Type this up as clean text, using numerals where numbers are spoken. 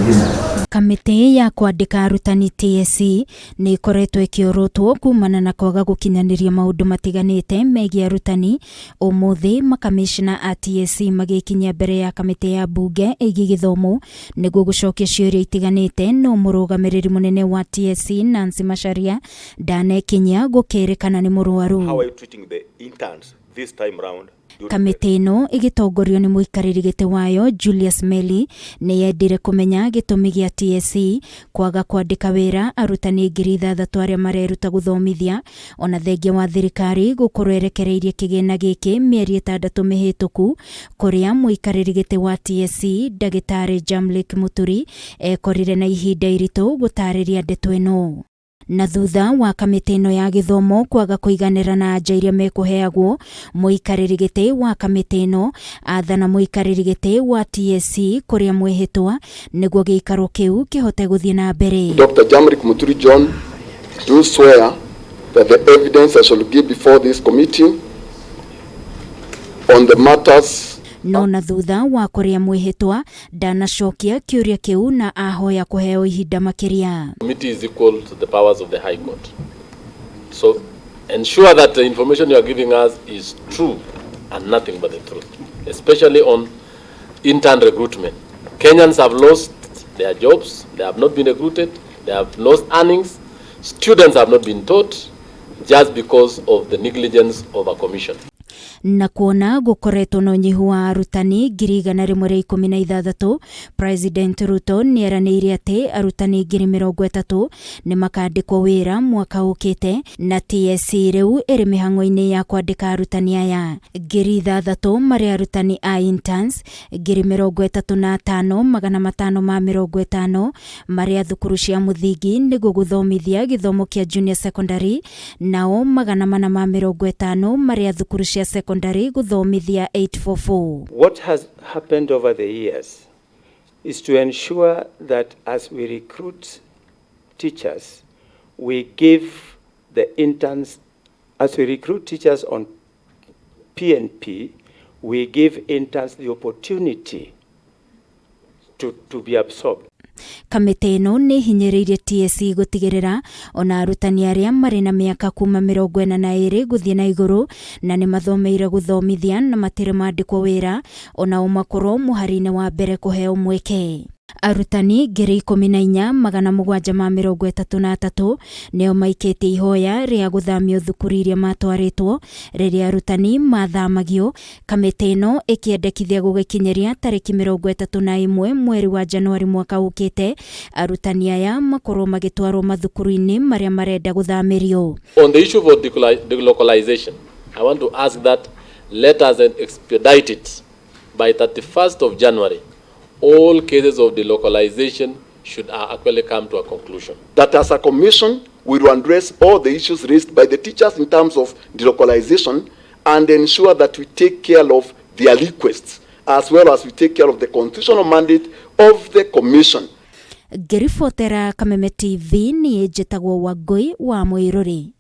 Zingine. Kamĩtĩ ya kwandĩka arutani TSC nĩ ĩkoretwo ĩkĩorotwo kumana na kwaga gũkinyanĩria maũndũ matiganĩte megiĩ arutani. Ũmũthĩ makamĩcina a TSC magĩkinyia mbere ya kamĩtĩ ya mbunge ĩgiĩ gĩthomo nĩguo gũcokia ciũria itiganĩte, no mũrũgamĩrĩri mũnene wa TSC Nancy Macharia ndanekinyia gũkĩrĩkana nĩ mũrwaru. How are you treating the interns this time round? Kamĩtĩ ĩno ĩgĩtongorio nĩ mũikarĩri gĩtĩ wayo Julius Melly nĩ yendire kũmenya gĩtũmi gĩa TSC kwaga kwandĩka wĩra arutani 6,000 arĩa mareruta gũthomithia, ona thengia wa thirikari gũkorwo ĩrekereirie kĩgĩna gĩkĩ mĩeri 6 mĩhĩtũku, kũrĩa mũikarĩri gĩtĩ wa TSC Ndagĩtarĩ Jamleck Muturi ekorire na ihinda iritũ gũtarĩria ndeto ĩno. Na thutha wa kamĩtĩ ĩno ya gĩthomo kwaga kũiganĩra na anja iria mekũheagwo, mũikarĩri gĩtĩ wa kamĩtĩ ĩno athana mũikarĩri gĩtĩ wa TSC kũrĩa mwĩhĩtwa nĩguo gĩikaro kĩu kĩhote gũthiĩ na mbere. Dr. Jamleck Muturi John, do swear that the evidence I shall give before this committee on the matters. No na thutha wa kũrĩa mwĩhĩtwa ndanacokia kĩũria kĩu na ahoya kũheo ihinda makĩria. Committee is equal to the powers of the High Court. So ensure that the information you are giving us is true and nothing but the truth, especially on intern recruitment. Kenyans have lost their jobs, they have not been recruited, they have lost earnings, students have not been taught just because of the negligence of a commission. Na kuona gũkoretwo na ũnyihu wa arutani 116,000, President Ruto nĩ eranĩire atĩ arutani 30,000 nĩ makandĩkwo wĩra mwaka ũkĩte, na TSC rĩu ĩrĩ mĩhang'o-inĩ ya kwandĩka arutani aya 6,000 marĩ arutani a interns, 35,550 marĩ a thukuru cia mũthingi nĩguo gũthomithia gĩthomo kĩa junior secondary, nao 450 marĩ a thukuru cia secondary gũthomithia 844. What has happened over the years is to ensure that as we recruit teachers, we give the interns, as we recruit teachers on PNP, we give interns the opportunity to be absorbed. Kamĩtĩ ĩno nĩ hinyĩrĩirie TSC gũtigĩrĩra ona arutani arĩa marĩ na mĩaka kuma 42 gũthiĩ na igũrũ na nĩ mathomeire gũthomithia na matirĩ mandĩkwo wĩra onao makorwo mũhari-inĩ wa mbere kũheo mweke. Arutani 14,733 nĩo maikĩtie ihoya rĩa gũthamio thukuru iria matwarĩtwo rĩrĩa arutani mathamagio, kamĩtĩ ĩno ĩkĩendekithia gũgĩkinyĩria tarĩki 31 mweri wa Januari mwaka ũkĩte arutani aya makorwo magĩtwarwo mathukuru-inĩ marĩa marenda gũthamĩrio. On the issue of delocalization, I want to ask that let us expedite it by 31st of January. All cases of delocalization should actually come to a conclusion. That as a commission, we will address all the issues raised by the teachers in terms of delocalization and ensure that we take care of their requests, as well as we take care of the constitutional mandate of the commission. Ngĩribotera Kameme TV, niĩ njĩtagwo Wangũi wa Mũirũrĩ.